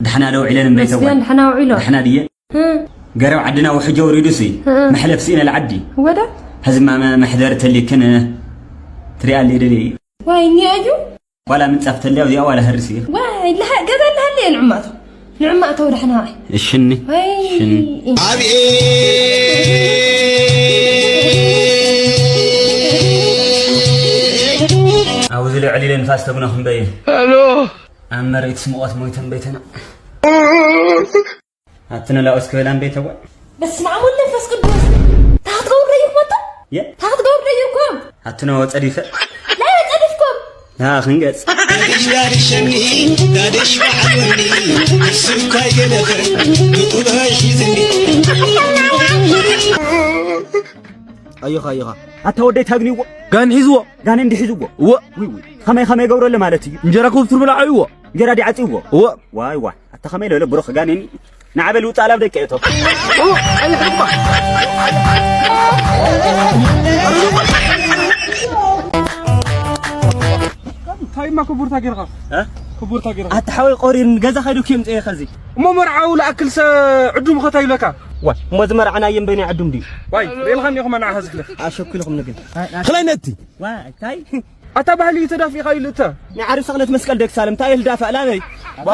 ደሕና ዶ ውዒለን እምበይ ተጓል? መስገን ደሕና ውዒሎ። ደሕና ድየ? እ። ገረብ ዓድና ውሕጅ ኣውሪዱሲ። እ። መሕለፍ ስኢነ ልዓዲ። ወደ? ሕዝማ መ-፣ መሕደር ተሊክን ትሪኣለይ ደለይ። ዋይ፣ እኒኣ እዩ? ዋላ ምንጻፍ ተልያ እዚኣ ዋላ ህርሲ። ዋይ፣ ለሃ-፣ ገዛ ለሃለ እየ ንዕማቶ። ንዕማቶ ደሕና ዋይ። እሽኒ። ዋይ። እሽኒ። ኣብዚ ልዕሊ ኢለ ንፋስ ተጉና ክንበየ። ኣሎ። ኣብ መሬት ስሙቐት ሞይተን ቤተና። ኣትነ ላኦስ ክበላ እምበይ ተጓ። በስመ አብ ወወልድ ወመንፈስ ቅዱስ። ታክትገብር ደይኩም ኣታ? የ? ታክትገብር ደይኩም? ኣትነ ወጸዲፈ። ላ ወጸዲፍኩም? ና ክንገጽ። ዳድሽ ዳድሸኒ፣ ዳድሽ በዓሉኒ፣ ስኳይ ገለፈ፣ ብጡበ ሒዝኒ። ኣዮኻ፣ ኣዮኻ። ኣታ ወደይ ታግንይዎ። ጋን ሒዝዎ። ጋን እንዲ ሒዝዎ። እወ። ውይ፣ ውይ። ከመይ፣ ከመይ ገብረለ ማለት እዩ? እንጀራ ክብትር ብላዕ እይዎ። እንጀራ ዲዓጽይዎ። እወ። ዋይ፣ ዋይ። ኣታ ከመይ ለለ ብሩኽ ጋኔን። ንዓበል ውጻእ ላብ ደቂ እቶ። እንታይ እማ ክቡርታ ጌርካ? እ? ክቡርታ ጌርካ። ኣታ ሓወይ ቆሪን ገዛ ከይዱ ኪም ጽኤ ከዚ። እሞ መርዓው ለኣክል ሰ ዕዱም ኸታ ይብለካ? ዋይ፣ እሞ ዝመርዓና የም በይና ዕዱም ድዩ? ዋይ፣ ሪእልካ እኒኹም ኣናዓ ኸዝግለ። ኣሸኩልኹም ንግን። ክላይ ነቲ። ዋይ፣ እንታይ? ኣታ ባህሊ እዩ ተዳፊእካ ኢሉ እተ። ናይ ዓርቢ ሰቕለት መስቀል ደግ ሳለም፣ እንታይ ኢል ዳፋእ ላበይ? ዋ፣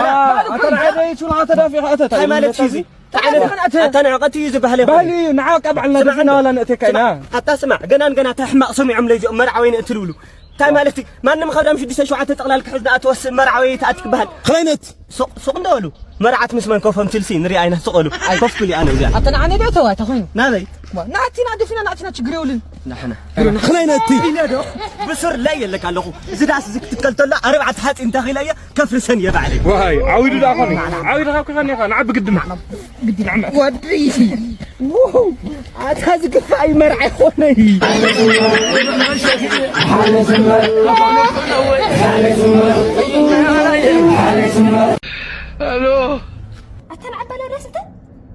ኣታ ንዓይ ደይ ቹላ ተዳፊእካ እተ፣ እንታይ ማለት እዩ እዚ? እንታይ ዓይነት ኣታ ንዕቀት እዩ እዚ ባህሊ? ባህሊ እዩ፣ ንዓ ካብ ዓልና ስማዕ ደፊና እንዶ። ዋላ ንእቴካ ኢና። ስማዕ፣ ኣታ ስማዕ፣ ገናን ገና እንታይ ሕማቕ ሰሚዖም ለይዚኦም መርዓዊ ንእትልብሉ። እንታይ ማለት እዩ? ማንም ካብ ዳም ሽዱሽተ ሸውዓተ ጠቕላል ክሕዝ ንኣትወስን መርዓዊ ተኣቲ ክበሃል። ክላይነት። ሱቕ፣ ሱቕ እንዶ በሉ። መርዓት ምስ መን ኮፎም ትልሲ ንሪኣ ኢና፣ ሱቕ በሉ። ኮፍ ክሉ ኣነ እዚኣ። ኣታ ንዓነ ዶ ተዋ፣ ተኾይኑ? ናበይ? ዋ፣ ናቲና ደፊና ናቲና ችግር የብሉን። ንሕና። ክላይነቲ። ኢለ ዶ ብስር ላይ የለካ ኣለኹ። እዚ ዳስ እዚ ክትከል ተሎ ኣርባዕተ ሓፂን ተኺለ እየ ከፍርሰን እየ ባዕለይ። ዋይ፣ ዓዊዱ ደኣ ኾነ። ዓዊዱ ካብ ከኸኒ ኸ ንዓ ብግድማ። ግዲ ንዕመት። ወዲ። ው፣ ኣታ ዝግፋ ይመርዓ ይኾነይ። ኣታ ንዓባላ ዳስ እንተ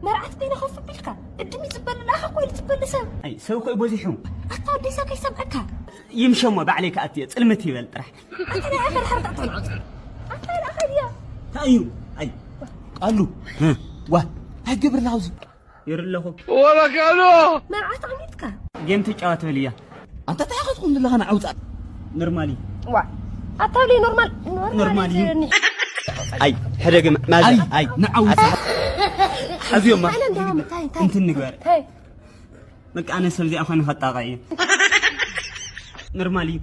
መርዓት ኮይና ኮፍ ቢልካ፣ እድሚ ዝበል ለኣኻ ኮይሉ ዝበል ሰብ። ኣይ፣ ሰብ እኮ እዩ በዚሑ። ኣታ ወዲ ሰብ ከይሰምዐካ። ይምሸሞ ባዕለይ ከኣትየ፣ ጽልምት ይበል ጥራሕ። ኣታ ናይ ኣፈር ሓርጣ ትኾን ዓውጽ። ኣታ ናይ ኣኸል እያ። እንታይ እዩ? ኣይ፣ ቃሉ። እ። ዋ፣ እንታይ ትገብር ኣለኻ ኣብዚ? ይር ኣለኹ። ወበካሉ! መርዓት ኣሚትካ። ጌም ትጫወት በል እያ። ኣንታ እንታይ ክትኩም ዘለኻ ንዓውጻ? ኖርማሊ። ዋ። ኣታ ብለይ ኖርማል፣ ኖርማል ኖርማል እዩ። ይዘኒ። ኣይ፣ ሕደግ ማ-፣ ማዘ-፣ ኣይ፣ ኣይ። ንዓውጻ። ኣታ-፣ ሓዝዮም ማ-፣ እንታይ፣ እንታይ፣ እንታይ? እንትን ንግበር። እንታይ? በቃ ኣነ ሰብ እዚኣ ኾይነ ከጣቕዕ እየ። ኖርማል እዩ።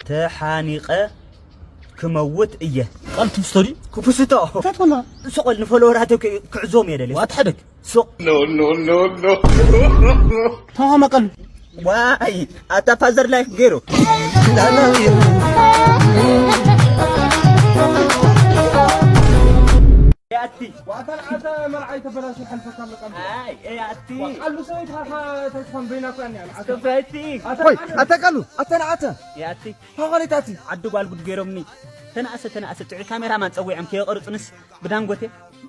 ተሓኒቐ ክመውት እየ። ቃል ትምስቶ ድዩ? ክፍስቶ። እንታይ ትኾና? ሱቕ በል ንፎሎወራተይ ክዕዞም እየ ደልየ። ዋት ሓደግ። ሱቕ። ኖ፣ ኖ፣ ኖ፣ ኖ። ተማመቀሉ። ዋይ፣ ኣታ ፋዘር ላይፍ ገይሩ። ያቲ። ዋታ ንዓተ መርዓይ ተበላሽ ሓልፈካ መቃሉ። ኣይ፣ ያቲ። ቃሉ ሰበይት ሃኻ ተስፋን በይና እኮ ያኒ ኣልዓተ። ከፈቲ። ኣታ ቆይ፣ ኣታ ቃሉ፣ ኣታ ንዓተ። ያቲ። ሃኻ ለይታቲ። ዓዲ ጓል ጉድ ገይሮምኒ። ተናእሰ፣ ተናእሰ፣ ጥዑይ ካሜራማን ጸዊዖም ከየቐርጹንስ ብዳንጎቴ፣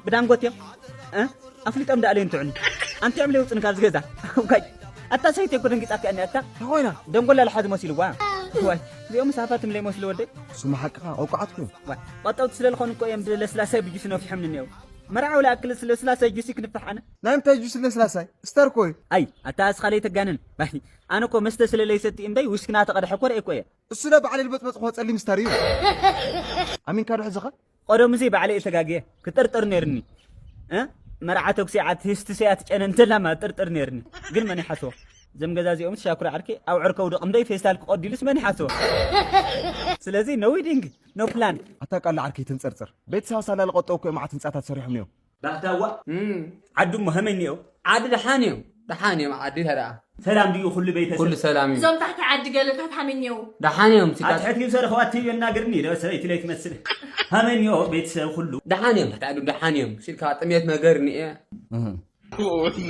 ብዳንጎቴ፣ እ? ኣፍሊጦም ደኣ ለይንትዑኒ። ኣንቲዖም ለይውጽን ካብ ዝገዛ። ዋይ። ኣታ ሰበይቲ እኮ ደንጊጻካ እያ እታ። እንታይ ኮይና? ደንጎላ ልሓዝ መሲልዋ። ዋይ። እዚኦም ሳፋትም ለይመስሉ ወደይ። ስሙ ሓቅኻ፣ ቆቋዓት ኮይኑ። ዋይ። ቀጠውቲ ስለ ዝኾኑ እኮ እዮም ብለስላሳይ ብጁስ ነፊሖም ንኔው። መርዓው ለኣክል ስለ ለስላሳይ ጁስ ክንፍሕ ኣነ። ናይ ምንታይ ጁስ ለስላሳይ? ስተር እኮ እዩ። ኣይ፣ ኣታ እስኻ ለይተጋንን። ባይ። ኣነ እኮ መስተ ስለ ለይሰቲ እምበይ ዊስኪ ናተቐድሐ እኮ ርኤ እኮ እየ። እሱ ለ ባዕለ ልበጥበጥ እኮ ጸሊም ስታር እዩ። ኣሚንካ ዶ ሕዝኻ? ቀደም እዚ ባዕለ እየ ተጋግየ። ክጥርጥር ነይርኒ። እ? መርዓ ተኩሲ ዓት ህስቲ ሰያ ትጨነ እንተላማ ጥርጥር ነይርኒ። ግን መን ይሓስቦ? እዞም ገዛ እዚኦም ሻኩር ዓርኪ ኣብ ዕርከ ውደቕ እምበይ ፌስታል ክቐዲሉስ መን ይሓስቦ? ስለዚ no wedding, no plan። ኣታ ቃል ዓርከይ ትንጸርጸር። ቤተሰብ ሳላ ልቐጠው እኮ መዓት ህንጻታት ሰሪሖም እዮም። ባሕታዋ፣ እም። ዓዱ እሞ ሀመይ እኒኦ? ዓዲ ደሓን እዮም። ደሓን እዮም ዓዲ ተደኣ። ሰላም ድዩ ኩሉ ቤተሰብ? ኩሉ ሰላም እዩ። እዞም ታሕቲ ዓዲ ገለታት ሃመይ እኒኦ? ደሓን እዮም። ሲካት ኣትሕት ይብሰር ኸዋት ይናገርኒ ዶ ሰበይቲ ለይ ትመስል። ሃመይ እኒኦ ቤተሰብ ኩሉ? ደሓን እዮም። ታሕቲ ዓዱ ደሓን እዮም። ሲልካ ጥሜት ነገር እኒኤ። እህ።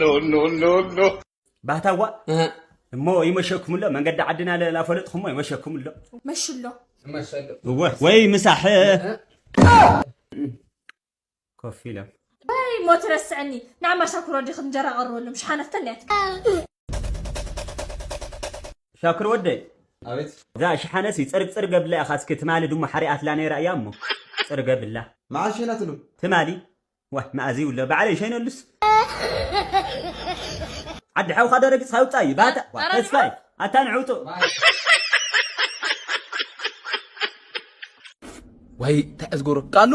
ኖ፣ ኖ፣ ኖ፣ ኖ። ባሕታዋ፣ እህ። እሞ ይመሸኩም ኣሎ። መንገዲ ዓድና ለ-፣ ላፈለጥኩሞ ይመሸኩም ኣሎ። መሽሎ። መሸሎ። እወ፣ ወይ ምሳሕ። እህ። ኮፍ ኢሎም። ወይ ሞት ረስዐኒ። ንዓማ ሻኩር ወዲኺ እንጀራ ቀርበሎም። ሸሓነ ፍተን እያ ትብል። ሻኩር ወደይ፣ ኣቤት። እዛ ሽሓነሲ ጽርግ ጽርግ ኣብላ ኢኻ። እስኪ ትማሊ ድሞ ሓሪኣትላ ነይራ እያ እሞ ጽርግ ኣብላ። መዓስ ሸይናትሉ? ትማሊ። ዋ፣ መኣዚ ይብሎ። ባዕለይ ሸይነሉስ። ዓዲ ሓውኻ ዶ ረጊጽካ ውጻእ እዩ። ባታ። ዋ፣ ኧረ ተስፋይ። ኣታ ንዕውቶ። ዋይ፣ እንታይ ዝገብሮ? ቃሉ።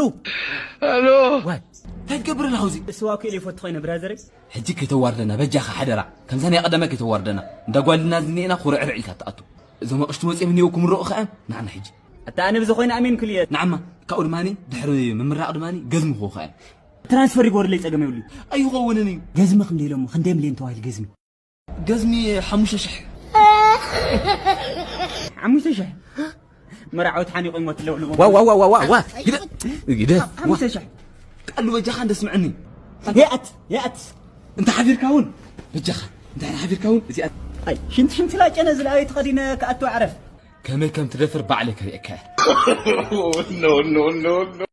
ሄሎ። ዋይ፣ እንታይ ትገብር ኣለኻ ኣብዚ? እሱ ዋኩ ኢለ ይፈቱ ኮይነ ብራዘረይ። ሕጂ ከይተዋርደና በጃኻ ሓደራ። ከምዛ ናይ ቀደመ ከይተዋርደና። እንዳ ጓልና ዝኒኤና ኩርዕርዕ ኢልካ ትኣቱ። እዞም ኣቕሽቲ መጺኦም እኒኦ ክምረቑ ከኣ ንዓና ሕጂ። ኣታ ኣነ ብዚ ኮይነ ኣሜን ክልየ። ንዓማ፣ ካብኡ ድማኒ ድሕሪ ምምራቕ ድማኒ ገዝሚ ክህቡ ከኣ። ትራንስፈር ይጎርለይ ጸገም የብሉ። ኣይኸውንን እዩ። ገዝሚ ክንደይ ኢሎሞ? ክንደይ ሚልዮን ተባሂሉ ገዝሚ? ገዝሚ ሓሙሽተ ሽሕ። ሓሙሽተ ሽሕ? መርዓውቲ ሓኒቑ ይሞት ኣለዉ። ዋ፣ ዋ፣ ዋ፣ ዋ፣ ዋ፣ ዋ። ግደ-፣ ግደ-፣ ሓሙሽተ ሽሕ። ቃሉ በጃኻ እንደ ስምዕኒ። የኣት፣ የኣት። እንተ ሓቢርካ እውን፣ በጃኻ። እንተ ሓቢርካ እውን፣ እዚኣ። ኣይ፣ ሽንቲ ሽንቲ ላጨነ ዝለኣዩ ተኸዲነ ክኣቱ ኣዕረፍ። ከመይ ከም ትደፍር ባዕለይ ከርእየካ እየ። ኖ፣ ኖ፣ ኖ፣ ኖ።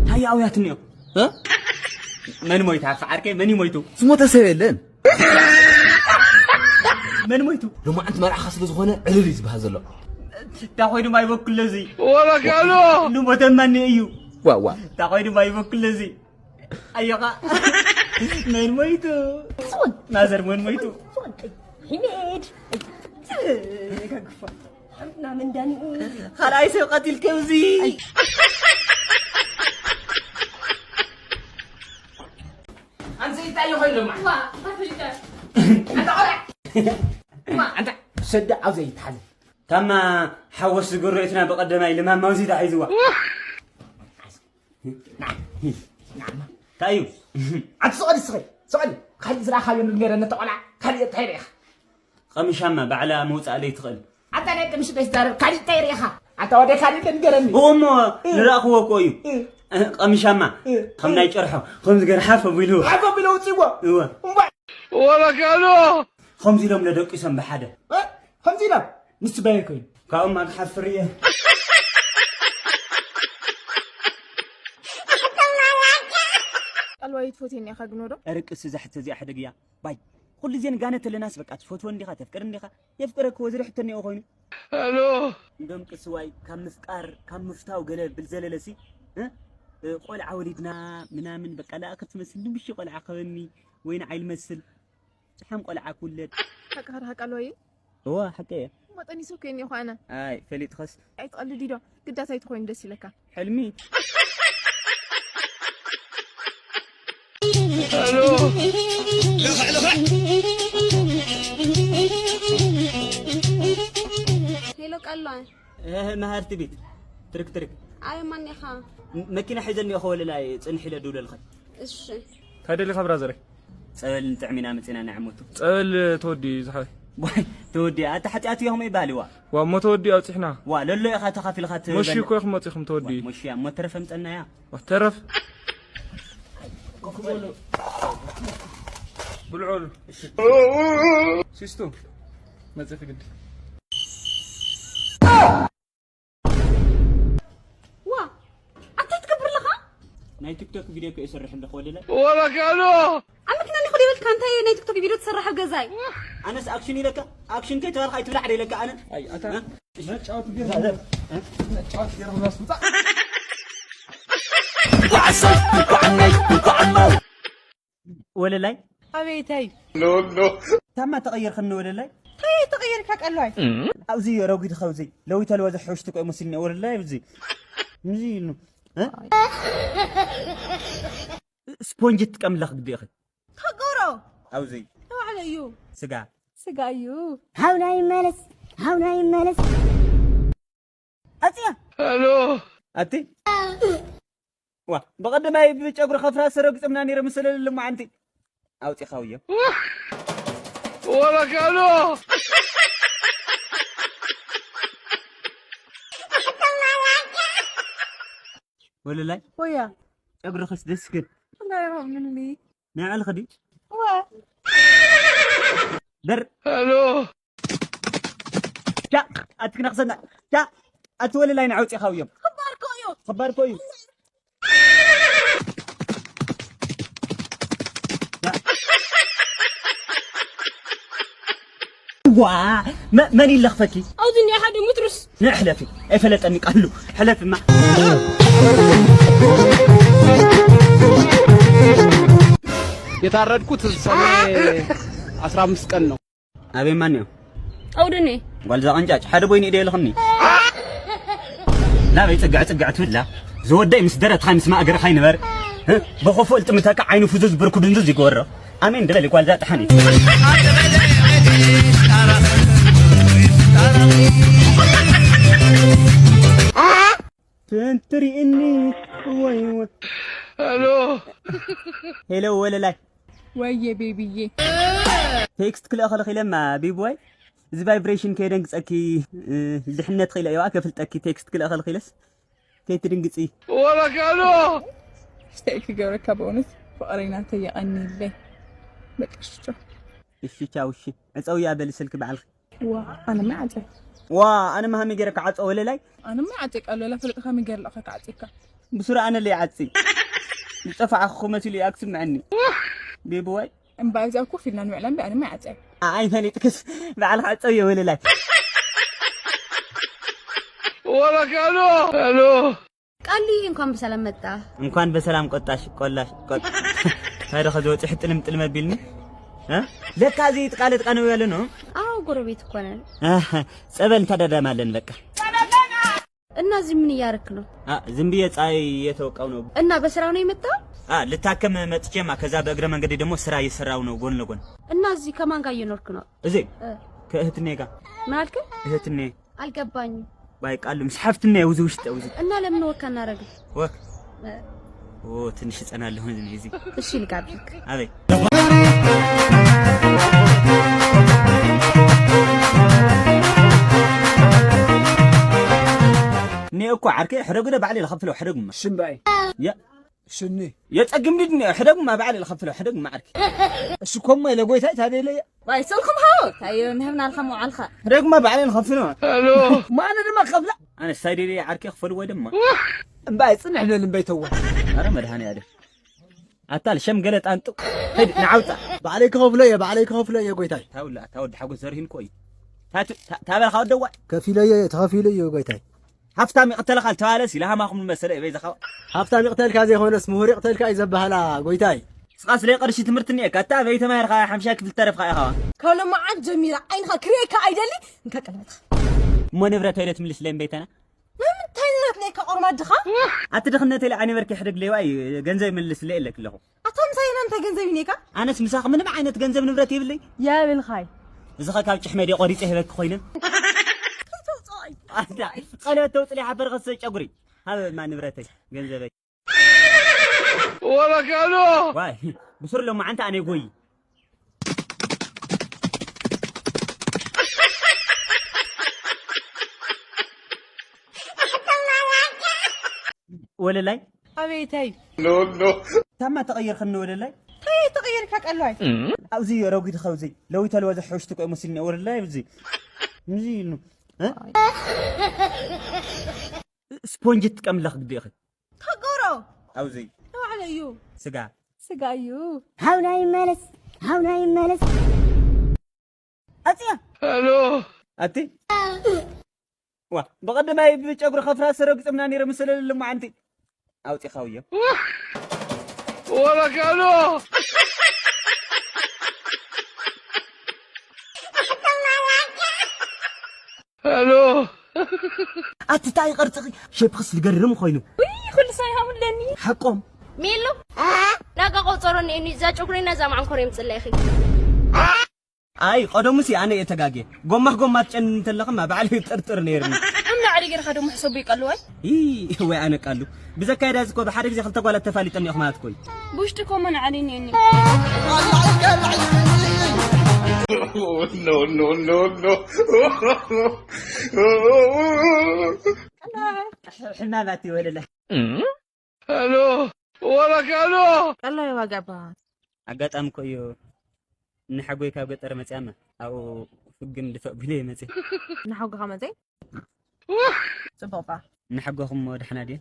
እንታይ ኣውያት እኒኦ? እ? መን ሞይታ? ዓርከይ፣ መን እዩ ሞይቱ? ዝሞተ ሰብ የለን። መን ሞይቱ? ሎማዓንቲ መርዓኻ ስለ ዝኾነ ዕልል እዩ ዝበሃል ዘሎ። እንታይ ኮይኑ ማይ በኩሎ እዚ? ወበካሎ! ንሞተማኒ እዩ። ዋ፣ ዋ። እንታይ ኮይኑ ማይ በኩሎ እዚ? ኣዮኻ። መን ሞይቱ? ማዘር መን ሞይቱ? ሒሜድ። ገግፋ። ናምን ዳኒ። ካልኣይ ሰብ ቀቲልከ እዚ። ኣንተ ይታየ ኮይኑ ማ። ዋ፣ ኣፍሪካ። ኣንተ ቆልዓ። ማ፣ ኣንተ ሰደ ኣብ ዘይትሓለ። ታማ ሓወስ ዝገረየትና ብቐደማይ ልማማውዚ ተሒዝዋ። እንታይ እዩ? ኣቲ ስቐል እስኸ፣ ስቐል። ካልእ ዝረኣኻዮ ንገረኒ፣ ነቲ ቆልዓ ካልእ እንታይ ርኢኻ? ቀምሻማ ባዕላ መውጻእ ለይትኽእል። ኣታ ናይ ቅምሽ ደስ ዳረብ፣ ካልእ እንታይ ርኢኻ? ኣታ ወደ ካልእ ንገረኒ። እዎ እሞ እ። ንረእኽዎ እኮ እዩ። እ። እ፣ ቀምሻማ እ። ከም ናይ ጨርሖ፣ ከም ዝገርሓ ፈቢሉ። ሓፈ ቢሎ ውጽእዎ። እወ። እምቧ። ወበካሎ። ከምዚ ኢሎም ለደቂሶም ብሓደ። እ? ከምዚ ኢሎም? ንሱ በየ ኮይኑ። ካብኦም ኣግሓፍር እየ። ቃልዋይ ትፈትየኒ ኢኻ ግን ወዶ? ኧረ ቅስ እዛ ሕቶ እዚኣ ሕደግያ። ባይ። ኩሉ ግዜ ንጋነ ተለናስ በቃ ትፈትወ እንዲኻ፣ ተፍቅር እንዲኻ። የፍቅረክ ወዝሪ ሕቶ እኒኦ ኮይኑ። ሄሎ። እንደውም ቅስዋይ ካብ ምፍቃር፣ ካብ ምፍታው ገለ ብል ዘለለሲ፣ እ? እ፣ ቆልዓ ወሊድና ምናምን በቃ ለኣክር ትመስል ንብሽ ቆልዓ ከበኒ ወይ ንዓይ ልመስል። ጭሓም ቆልዓ ክውለድ። ሓቂ ኸ ቃልዋይ? እዋ፣ ሓቂ እየ። እሞ ጠኒሰ እኮ እየ እኒኦ ኸኣነ። ኣይ፣ ፈሊጥኸስ። ኣይትቐልድ ዶ? ግዳስ ኣይትኾይኑ ደስ ይለካ። ሕልሚ። ሄሎ። ሄሎ፣ ቃልዋይ። እህ፣ መሃርቲ ቤት። ትርክ፣ ትርክ። ኣይ፣ ማን ኢኻ? ም-፣ መኪና ሒዘ እኒኦ ኸወለላይ ጽንሕ ኢለ ድውለልኸ። እሺ። እንታይ ደሊኻ ብራዘረይ? ጸበል ንጥዕም ኢና መጺና ንዕመቱ። ጸበል ተወዲ ዝሓይ። ዋይ፣ ተወዲ፣ ኣታ ሓጢኣት እዮም ይበሃል፣ ዋ። ዋ፣ እሞ ተወዲ ኣብጺሕና። ዋ፣ ለሎ ኢኻ ተኻፊልካ ሞሺ ትበል-፣ እኮ ኢኹም መጺኹም ተወዲ። ዋ፣ ሞሺ እያ፣ እሞ ተረፈ ምጸና እያ። ዋ፣ ተረፍ። ኮፍ በሉ። ብልዑ በሉ። እሺ። ሲስቱ፣ መጺኺ ግዲ። ዋ፣ ኣንታይ ትገብር ኣለኻ? ናይ ቲክቶክ ቪድዮ እኮ ይሰርሕ ኣለኹ ወለላይ። ወበካሎ! ኣብ መኪና እኒኹ ዲበልካ፣ እንታይ ናይ ቲክቶክ ቪድዮ ትሰርሕ ኣብ ገዛይ? ኣነስ ኣክሽን ኢለካ፣ ኣክሽን ከይተባልካ ኣይትብላዕ ዶ ኢለካ ኣነ? ኣይ፣ ኣታ እ? መጫወቲ ቢራ፣ መጫወቲ ቢራ ብላስ ምጻእ። ወለላይ። ኣቤተይ። ኖ፣ ኖ። ታማ ተቐየርክኒ ወለላይ። እንታይ ተቐየርካ ቀልዋይ? ኣብዚ ረጒድ ኸውዚ ለዊተ ለወዘ ሕውሽቲ ቆይ ሙስሊም ወለላይ ኣብዚ። እዚ ኢሉ። እ? ስፖንጅ ትጥቀምለኽ ግዲ ኢኺ። ከጎሮ። ኣብዚ። ተባዕለ እዩ። ስጋ። ስጋ እዩ። ሃውና ይመለስ፣ ሃውና ይመለስ። ኣጽያ። ሄሎ። ኣቲ? ዋ፣ ብቐደማይ ብጨጉሪ ከፍራ ሰረግጽምና ነይረ፣ ምስ ሰለለ ልሙዓንቲ ኣውጺኻውዮ። ወበካሎ። ወለላይ? ወያ። ጨጉርኽስ ደስ ክብል። እንታይ ይኸውን ምንሊ? ናይ ዕልኺ ድዩ? እወ። በር። ሄሎ። ቻ፣ ኣቲ ክነኽሰና። ቻ፣ ኣቲ ወለላይ ንዓውጺኻውዮም። ክባር እኮ እዩ። ክባር እኮ እዩ። ዋ፣ መ-፣ መን ይለኽፈኪ? ኣብዚ እኒ ንሕለፊ ኣይፈለጠኒ ቃሉ ሕለፍማ። የታረድኩት ሰኔ አስራ አምስት ቀን ነው። ኣበይ ማን እዩ? ኣውድኒ ጓል ዛቐንጫጭ ሓደ ቦይኒ ኢደ የልኽኒ። ናበይ ጽግዕ ጽግዕ ትብላ? ዝወደይ ምስ ደረትኻ ምስ ማእገርኻ ይንበር። እ? ብኽፉእ ልጥምተካ ዓይኑ ፍዙዝ ብርኩ ድንዙዝ ይግበሮ። ኣሜን ድበሊ ጓል ዛጥሓኒ። ትንትሪእኒ ወይ ወይ። ሄሎ ወለላይ ወየ ቤቢዬ ቴክስት ክልእኸልኽ ኢለማ ቢብዋይ እዚ ቫይብሬሽን ከየደንግጸኪ ድሕነት ኽኢለ እየዋ ከፍልጠኪ ቴክስት ክልእኸልኽ ኢለስ ከይትድንግጺ ወረካሎ ስታይ ክገብረካ ብእውነት ፍቕረይ ናተይ የቐኒለይ በቃ ሽቶ እሺ ቻው እሺ ዕፀውያ በሊ ስልክ በዓልኺ ዋ ኣነ ማይ ዓፀ ዋ ኣነ መሃሚ ገይረ ክዓፀ ወለላይ ኣነ ማይ ዓፀ ቃሎ ላ ፈለጥካ ሚገር ለእኸ ክዓፀካ ብሱራ ኣነ ለይ ዓፂ ዝጠፋዕኹ መሲሉ እያ ክስምዐኒ ቤብዋይ እምበኣር እዚኣ ኮፍ ኢልና ንውዕላ እምበይ ኣነ ማይ ዓፀ ኣይ ፈሊጥክስ በዓልኻ ዓፀው እየ ወለላይ ወረካሎ ሎ ቃሊ እንኳን ብሰላም መጣ። እንኳን በሰላም ቆጣሽ ቆላሽ ቆጥ ታዲያ ከዚ ወፂ ሕጥልም ጥልም ኣቢልኒ እ? ለካ እዚ ጥቃለ ጥቃ ነው ያለ ነው። አዎ ጎረቤት እኮ ነን። አህ፣ ጸበል እንታዳዳማለን በቃ። እና እዚህ ምን እያረክ ነው? አ ዝም ብዬ ፀሐይ እየተወቃው ነው። እና በስራ ነው የመጣው? አ ልታከም መጥቼማ ከዛ በእግረ መንገዴ ደግሞ ስራ እየሰራው ነው ጎን ለጎን። እና እዚህ ከማን ጋር እየኖርክ ነው? እዚህ እ። ከእህትኔ ጋር ምን አልክ? እህትኔ አልገባኝም። ባይ ቃሉ ምስ ሓፍትና እዩ እዚ ውሽጢ እዩ እዚ። እና ለምን ወካ እናረግ? ወክ ኦ ትንሽ ጸናለሁ እዚ። እሺ ልጋብዝክ። ኣበይ እኔ እኮ ዓርከይ ሕደጉ ዶ ባዕለይ ልኸፍሎ ሕደጉማ ሽምባይ ያ ሽኒ የጸግም ድድ ሕደጉማ ባዕለይ ልኸፍሎ ሕደጉማ ዓርከይ እሺ ኮሞ ኢለ ጎይታይ ታደለ ባይ ስልኩም ሃው ታዮ ንህብና ልካ መውዓልካ ሕደጉማ ባዕለይ ልኸፍሎ ማነ ድማ ክኸፍላ ኣነ ሳይደለ ዓርከይ ክፈልዎ ድማ እምባይ ጽንሕ በል እምበይ ተዋ ኣረ መድሃኔ ኣደ ኣታ ልሸም ገለ ጣንጡ ሄድ ንዓውፃ ባዕለይ ክኸፍሎ እየ ባዕለይ ክኸፍሎ እየ ጎይታይ ታውላ ታወዲ ሓጎስ ዘርሂን ኮይ ታበልካ ወደዋ ከፊሎ እየ ተኸፊሉ እዩ ጎይታይ ሃፍታም ይቕተልካ ልተባለስ ኢላሃማኹም መሰለ እበይ ዘኻዋ ሃፍታም ይቕተልካ ዘይኮነስ ምሁር ይቕተልካ እዩ ዘባህላ ጎይታይ ስኻ ስለ ቅርሺ ትምህርቲ እኒኤካ እታ ኣበይ ተማሂርካ ሓምሻ ክፍል ተረፍካ ኢኻ ካብ ሎማዓንቲ ጀሚረ ዓይንኻ ክርእየካ ኣይደሊ እንካ ቀለበትኻ እሞ ንብረት ወይለ ትምልስለይ እምበይተና ንምንታይ ንብረት ነይካ ቆርማድኻ ኣቲ ድኽነተይ ልዓኒ በርኪ ሕደግ ሌዋይ ገንዘብ ይመልስለይ ኣለክ ኣለኹ ኣታ ምሳይ ና እንታይ ገንዘብ ይኔካ ኣነስ ምሳኽ ምንም ዓይነት ገንዘብ ንብረት የብለይ የብልኻይ እዚ ኸ ካብ ጭሕመ ድየ ቆሪፀ ሂበክ ኮይነ ቀለበት ተውፅሊ ሓበር ኸሰ ጨጉሪ ሃበ ማ ንብረተይ ገንዘበይ ወረካሎ ዋይ ብሱር ሎማዓንቲ ኣነ ጎይ ወለላይ ኣበይታይ ታማ ተቐይርክኒ ወለላይ እንታይ ተቐይርካ ቀለዋይ ኣብዚ ረጉድ ኸውዚ ለዊተ ለወዘ ሕውሽቲ ቆይ ሙስሊም ወለላይ ኣብዚ ምዚ ኢሉ ስፖንጅ ትጥቀምለኽ ግዲ ኢኺ ተጎሮ ኣብዚ ተባዕለ እዩ ስጋ ስጋ እዩ ሃውና ይመለስ ሃውና ይመለስ ኣፅያ ሄሎ ኣቲ ዋ ብቐደማይ ብጨጉሪ ከፍራ ሰረግፅምና ነይረ ምስለልሉ መዓንቲ ኣውፂኻውዮ ወረካሎ ሄሎ ኣቲ ታይ ቅርፅኺ ሸፕኽስ ዝገርም ኮይኑ ኩሉ ሰብ ይሃሙለኒ ሓቆም ሚሉ ናጋ ቆፀሮ እኒአኒ እዛ ጨጉሪ ነዛ ማዕንኮር የምፅላ ኢኺ ኣይ ቀደሙሲ ኣነ እየ ተጋግየ ጎማህ ጎማ ትጨን እንተለኽማ ባዕለይ ጥርጥር ነይርኒ እምኒ ዓሊ ጌርካ ደሞ ሕሰቡ ይቀልዋይ ይ ወይ ኣነ ቃሉ ብዘካየዳ ዝኮ ብሓደ ግዜ ክልተ ጓላት ተፋሊጠን እዮም ማለት ኮይ ብውሽጢ ኮመን ዓሊ እኒአኒ ሕማማት ይወለላ ሄሎ ወረክ ሄሎ ቀላይ ዋጋ እባ ኣጋጣሚ እኮ እዩ ንሓጎይ ካብ ገጠር መፅያማ ኣብኡ ፍግም ድፈእ ቢለ ይመፅእ ንሓጎኻ መፀይ ፅቡቕባ ንሓጎኹም ደሕና ድየ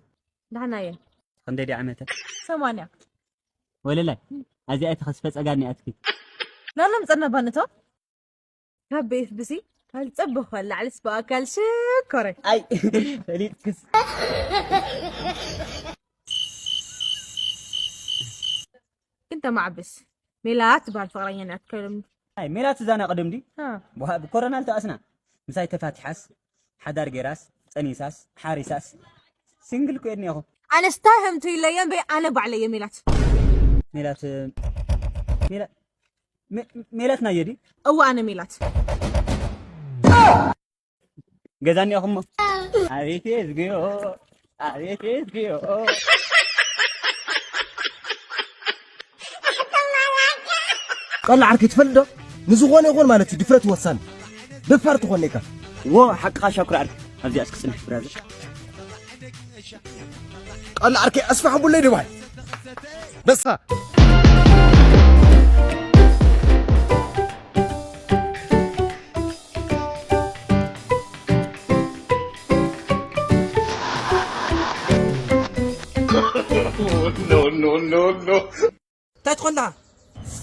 ደሕና እየ ክንደይ ድየ ዓመተ ሰማንያ ወለላይ ኣዚኣ ተኸስፈ ፀጋ እኒኣትኪ ናሎም ፀነባ ንቶ ካብ ቤት ብሲ ኣልጸብኽ በል ላዕልስ ብኣካል ሽኮረ። ኣይ፣ ፈሊጥክስ። ግን ተማዕብስ። ሜላት ትበሃል ፍቕረኛ ናትከ ሎሚ። ኣይ፣ ሜላት እዛ ናይ ቅድም ድዩ? አ። ብሃ-፣ ብኮረና ልተኣስና። ምሳይ ተፋቲሓስ፣ ሓዳር ጌራስ፣ ጸኒሳስ፣ ሓሪሳስ፣ ሲንግል እኮ እየ እኒአኹ። ኣነስ ታይ ህምቱ ይለየን በይ፣ ኣነ ባዕለየ ሜላት። ሜላት፣ ሜላ-፣ ሜ-፣ ሜላት ናየ ድዩ? እወ፣ ኣነ ሜላት። ገዛ እኒኦኹሞ። ኣቤት የዝግዮ፣ ኣቤት የዝግዮ። ቀላ ዓርከይ ትፈልጥ ዶ? ንዝኾነ ይኹን ማለት እዩ ድፍረት ወሳኒ። ደፋር ትኾን ኢኻ። ዎ፣ ሓቅኻ ሻኩር ዓርከይ። ኣብዚኣ እስኪ ጽናሕ ብራዘር። ቀላ ዓርከይ ኣስፋሕቡለይ ድባይ። በሳ። No, no, no, no. እንታይ ትኾን ደኣ?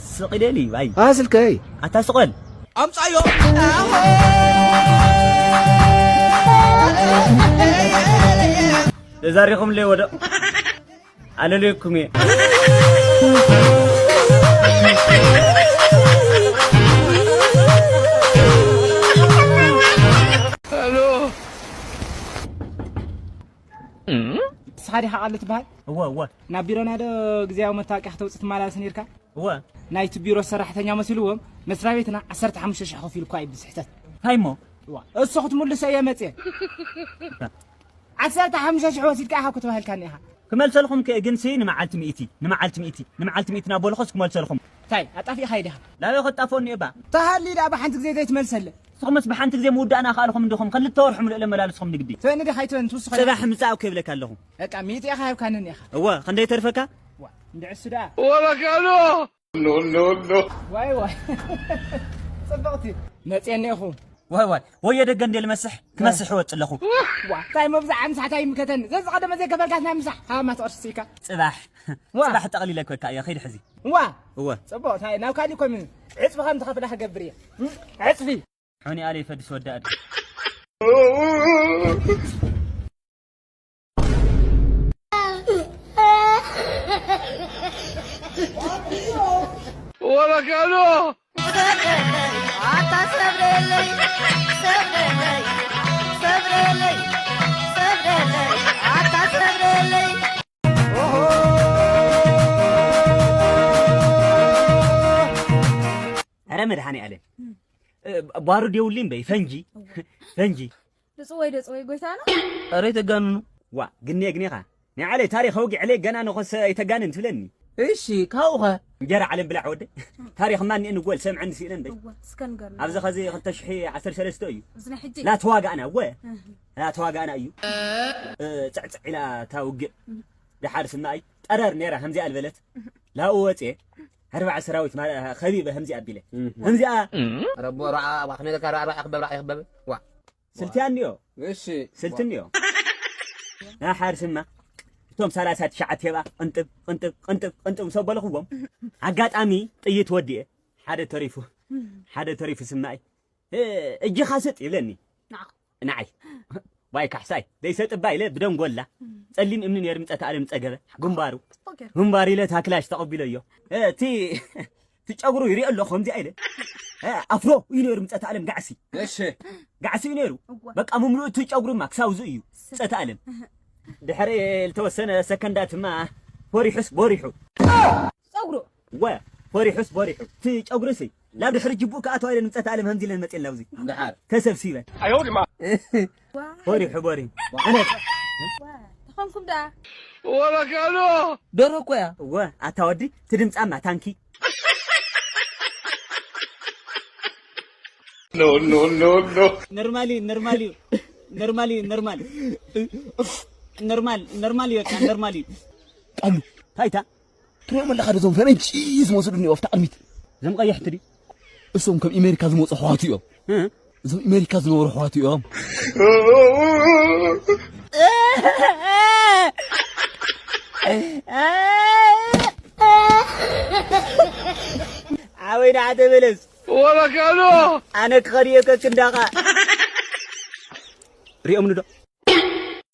ስቕ ኢለኒ፣ ኣይ። ኣ፣ ስልከይ። ኣታ ስቕ በል። ኣምጻዮ። ተዛሪኹምለይ ወዶ። ኣለለይኩም እየ። ንስኻ ዲኻ ቃል ትበሃል? እወ፣ እወ። ናብ ቢሮና ዶ ግዜያዊ መታወቂያ ክተውፅእ ትመላለስ ነይርካ? እወ። ናይቲ ቢሮ ሰራሕተኛ መሲልዎም መስሪያ ቤትና ዓሰርተ ሓሙሽተ ሽሕ ከፊሉኳ እዩ ብስሕተት። እንታይ እሞ? እዋ፣ እሱ ክትምልሶ እየ መፅየ። ዓሰርተ ሓሙሽተ ሽሕ ወሲድካ ኢኻ እኮ ተባሂልካኒ ኢኻ። ክመልሰልኩም ከ ግን ሲ ንመዓልቲ ሚእቲ፣ ንመዓልቲ ሚእቲ፣ ንመዓልቲ ሚእቲ እናበልኹስ ክመልሰልኩም። እንታይ ኣጣፊእኻ ዲኻ? ናበይ ከጣፍኦ እኒኦ እባ? ተሃሊ ደኣ ብሓንቲ ግዜ ዘይትመልሰለ። ንስኹምስ ብሓንቲ ግዜ ምውዳእና ከኣልኹም እንዲኹም፣ ክልተ ወርሒ ምሉእ ለመላልስኹም ንግዲ። ትበኒ ዲኻ ኣይትበኒ ትውስኸ? ጽባሕ ምጻእ እኮ ይብለካ ኣለኹ። በቃ ሚእቲ ኢኻ ሂብካኒ እኒኻ። እወ፣ ክንደይ ተርፈካ? ዋ፣ እንድዕሱ ደኣ። ወበካሎ! ኖ፣ ኖ፣ ኖ። ዋይ፣ ዋይ። ጽብቕቲ። መጽየ እኒኹ። ዋይ፣ ዋይ። ወዮ ደገ እንዴ ልመስሕ፣ ክመስሕ እወጽእ ኣለኹ። ዋ፣ እንታይ መብዛዕ ምሳሕ እንታይ ይምከተኒ? ዘዝቐደመ ዘይከፈልካስ ናይ ምሳሕ። ሃማ ትቐርሲ ኢካ። ጽባሕ። ዋ። ጽባሕ ጠቕሊለ እኮ እየ፣ ከይድ ሕዚ። ዋ። እወ። ጽቡቕ፣ እንታይ ናብ ካሊእ ኮም ዕጽፊ ከም ትኸፍላ ክገብር እየ። እም፣ ዕጽፊ። ሑኒ ኣለ ይፈድስ ወዲ ኣደ። ወበካሎ! ኣታ ሰብረለይ፣ ሰብረለይ፣ ሰብረለይ፣ ሰብረለይ፣ ኣታ ሰብረለይ። ኦሆ! ኧረ መድኃኔዓለም። እ፣ ባሩድ የውሊን በይ፣ ፈንጂ፣ እወ። ፈንጂ። ድጽወይ፣ ድጽወይ፣ ጎይታና። ኧረ ኣይተጋንኑ። ዋ፣ ግኔ፣ ግኔኻ። ናይ ዓለይ ታሪኽ ኣውጊዕለይ ገና ንኸሰ ኣይተጋንን ትብለኒ። እሺ፣ ካብኡኸ? እንጀራ ዓለም ብላዕ ወደ። ታሪኽ ማን እየ ንጎል ሰምዐኒ ስኢነ እንበይ። እወ፣ እስከ ንገርና። ኣብዚ ኸዚ ክልተ ሽሕ ዓሰርተ ሰለስተ እዩ። እዚ ናይ ሕጂ? ላተዋጋእና፣ እወ። እህ። ላተዋጋእና እዩ። እ፣ ጽዕጽዕ ኢላ እታ ውግእ። እህ። ደሓር ስማይ ጠረር ነይራ፣ ከምዚኣ ዝበለት። እህ። ላኡ ወጽየ፣ ኣርባዓ ሰራዊት ማለ-፣ ኸቢበ፣ ከምዚኣ ኣቢለ። እህ። ከምዚኣ። ረቦ ራዓ፣ ዋ፣ ከመይ ኢልካ ራዓ፣ ራዓ ክበብ፣ ራዓ ክበብ። ዋ። ስልቲ ኣንዮ። እሺ። ስልቲ ኣንዮ። ናሓር ስማ። እቶም ሰላሳ ትሽዓተ የባ ቅንጥብ፣ ቅንጥብ፣ ቅንጥብ፣ ቅንጥብ ምስ ኣበልኽዎም፣ ኣጋጣሚ ጥይት ወዲኤ፣ ሓደ ተሪፉ፣ ሓደ ተሪፉ ስማይ፣ እ፣ እጅኻ ስጥ ይብለኒ። ንዓኹ። ንዓይ። ዋይ ካሕሳይ፣ ደይሰጥባ ኢለ ብደንጎላ፣ ጸሊም እምኒ ነይሩ ምጸት ኣለም ጸገበ፣ ግንባሩ። ጽቡቅ ገይሩ። ግንባሩ ኢለ ታክላሽ ተቐቢለዮ። እ፣ እቲ እቲ ጨጉሩ ይሪኦ ኣለኹ፣ ከምዚኣ ኢለ። እ፣ ኣፍሮ እዩ ነይሩ፣ ምጸት ኣለም ጋዕሲ። እሺ። ጋዕሲ እዩ ነይሩ። እወ። በቃ፣ ምምልኡ እቲ ጨጉሩማ ክሳብ እዚ እዩ፣ ስ-፣ ምጸት ኣለም። ድሕሪ ዝተወሰነ ሰከንዳትማ፣ ፈሪሑስ በሪሑ። ጸጉሩ? እወ፣ ፈሪሑስ በሪሑ። እቲ ጨጉሩሲ፣ ናብ ድሕሪ ጅቡእ ክኣትዋ ኢለን ምጸት ኣለም፣ ከምዚ ኢለን መጺኤን ናብዚ። ደሓር። ተሰብሲበን። ኣዮ ድማ። ዋ። በሪሑ፣ በሪሑ። ዋ። ኣነ ዋ፣ ተኾንኩም ደኣ። ወበካሎ! ደርሆ እኮ እያ። እወ፣ ኣታ ወዲ፣ እቲ ድምጻማ ታንኪ። ኖ፣ ኖ፣ ኖ፣ ኖ። ኖርማል እዩ፣ ኖርማል እዩ። ኖርማል እዩ፣ ኖርማል። ኖርማል፣ ኖርማል እዩ፣ በቃ ኖርማል እዩ። ቃሉ። ታይታ። ትሪኦም ኣለኻ ዶ እዞም ፈረንጂ ዝመስሉ እኒኦ ኣብታ ቅድሚት? እዞም ቀያሕቲ ድዩ? እሶም ከም ኣሜሪካ ዝመፁ ኣሕዋቱ እዮም። እ? እዞም ኣሜሪካ ዝነበሩ ኣሕዋቱ እዮም። ዓበይ ንዓ ተመለስ። ወረካሎ ኣነ ክኸድዮ ከክንዳኻ ሪኦም ንዶ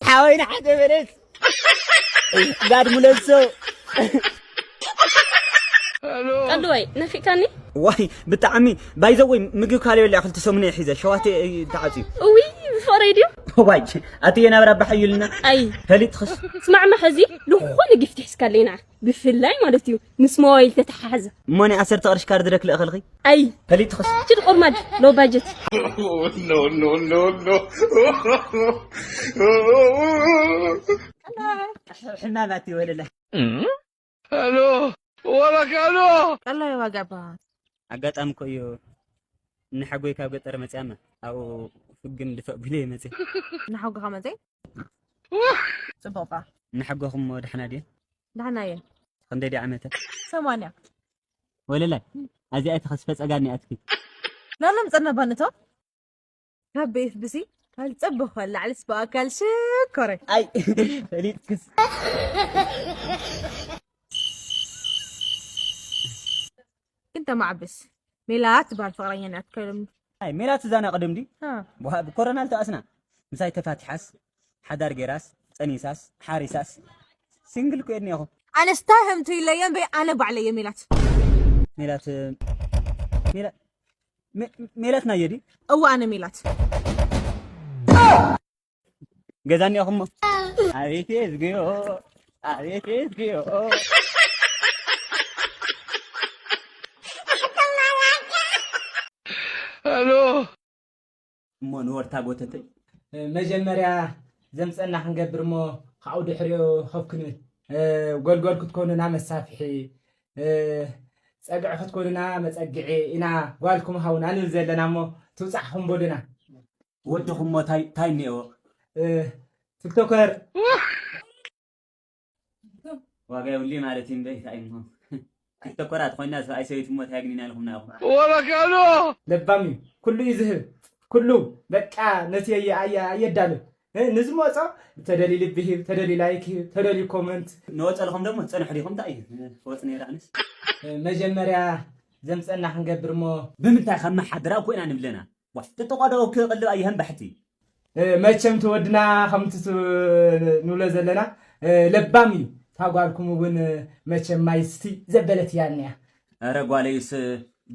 ሓወይና ሓደ በለስ ጋድ ሙለሶ ቀልወይ ነፊካኒ ዋይ ብጣዕሚ ባይዘወይ ምግቢ ካልበላ ክልተ ሰሙን እየ ሒዘ ሸዋቴ ተዓፅዩ እውይ ብፍቕረይ ድዩ ዋይ ኣትየ ናብራ ባሓዩልና ኣይ ፈሊጥኽስ ስማዕማ ሕዚ ዝኾነ ጊፍቲ ሒዝካለይ ንዓ ብፍላይ ማለት እዩ ምስ ሞባይል ተተሓሓዘ እሞ ናይ ዓሰርተ ቅርሽ ካርድ ዶ ክልእኸልኺ ኣይ ፈሊጥኽስ ችድ ቁርማድ ሎ ባጀት ሕማማት ይወለላ ሄሎ ወረክ ሄሎ ቀላይ ዋጋባ ኣጋጣሚ እኮ እዩ ንሓጎይ ካብ ገጠር መፅያማ ኣብኡ ፍግም ድፈእ ቢለ ይመፅእ ንሓጎኻ መፀይ ፅቡቕባ ንሓጎኹም ሞ ዳሕና ድየ ዳሕና እየ ክንደይ ድየ ዓመተ ሰማንያ ወለላይ ኣዚኣ ተኸስፈ ጸጋኒ ኣትኪ ናሎም ጸናባ ንቶ ካብ ቤት ብሲ ካልጸብ በኳል ላዕልስ ብኣካል ሽኮረ ኣይ ፈሊጥክስ ግን ተማዕብስ ሜላት ትበሃል ፍቕረኛ ናትከልም ኣይ ሜላት እዛና ቅድም ዲ ብኮረና ልተኣስና ምሳይ ተፋቲሓስ ሓዳር ጌራስ ጸኒሳስ ሓሪሳስ ሲንግል ኮ እኒኹ ኣነስ ታይ ህምቱ ይለየን በይ ኣነ ባዕለየ ሜላት ሜላት ሜላት ናየ ዲ እዋ ኣነ ሜላት ገዛ እኒኹሞ ኣቤት ዝግዮ ኣቤት ዝግዮ ሄሎ እሞ ንወርታ ጎተተይ መጀመርያ ዘምፀና ክንገብር እሞ ካብኡ ድሕሪኡ ከፍ ክንብል ጎልጎል ክትኮኑና መሳፍሒ ፀግዒ ክትኮኑና መፀግዒ ኢና ጓልኩም ሃውና ንብል ዘለና እሞ ትብፃሕኹም በሉና ወድኹም እሞ ታይ እኒኦ ቲክቶከር ዋጋ የብሉይ ማለት እዩ እምበይ እንታይ እሞ ክልተ ኮራት ኮይና ሰብኣይ ሰበይቲ እሞ እንታይ ኣግኒና ኢልኹምና ኢኹም ወረካሎ ለባም እዩ ኩሉ እዩ ዝህብ ኩሉ በቃ ነቲ ኣየዳሉ ንዝመፆ ተደሊ ልቢ ሂብ ተደሊ ላይክ ሂብ ተደሊ ኮመንት ንወፀልኹም ደግሞ ዝፀንሑ ዲኹም እንታይ እዩ ክወፅ ነይረ ኣነስ መጀመርያ ዘምፀና ክንገብር እሞ ብምንታይ ከመሓድራ እኮ ኢና ንብለና ጥጥቆ ዶ ክቕልብ ኣየህን ባሕቲ መቸም ትወድና ከምቲ ንብሎ ዘለና ለባም እዩ ታጓልኩም እውን መቸም ማይ ስቲ ዘበለት እያ እኒያ ኧረ ጓለይስ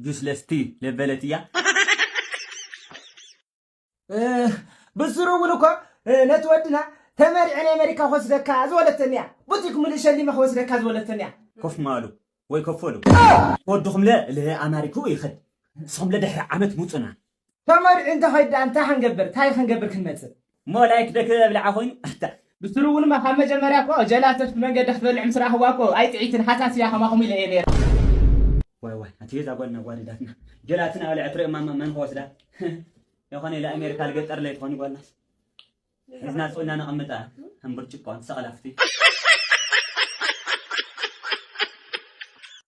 ጁስ ለስቲ ለበለት እያ ብስሩ እውን እኮ ነቲ ወድና ተመሪዐ ናይ ኣሜሪካ ክወስደካ ዝበለተኒ እያ ቡቲክ ሙሉእ ሸሊመ ክወስደካ ዝበለተኒ እያ ኮፍ ማሉ ወይ ከፈሉ ወድኹምለ ለኣማሪኩ ይኸድ ንስኹምለ ድሕሪ ዓመት ሙፁና ተመሪዑ እንተኸይድ ደኣ እንታይ ክንገብር እንታይ ክንገብር ክንመፅእ እሞ ላይክ ደክ ብልዓ ኮይኑ ኣታ ብስሩ እውን ካብ መጀመርያ እኮ ጀላተት ብመንገዲ ክትበልዕ ምስ ረኣኽዋ እኮ ኣይጥዒትን ሓሳስ እያ ከማኹም ኢለ እየ ነይረ ዋይ ዋይ ኣቲ እዛ ጓልና ጓዲዳትና ጀላትን ኣበልዐ ትርኢ ማማ መን ክወስዳ የኾነ ኢለ ኣሜሪካ ልገጠር ለይ ትኾኒ ጓልናስ ሒዝና ስእልና ነቐምጣ ከም ብርጭቆ ንሰቐላፍቲ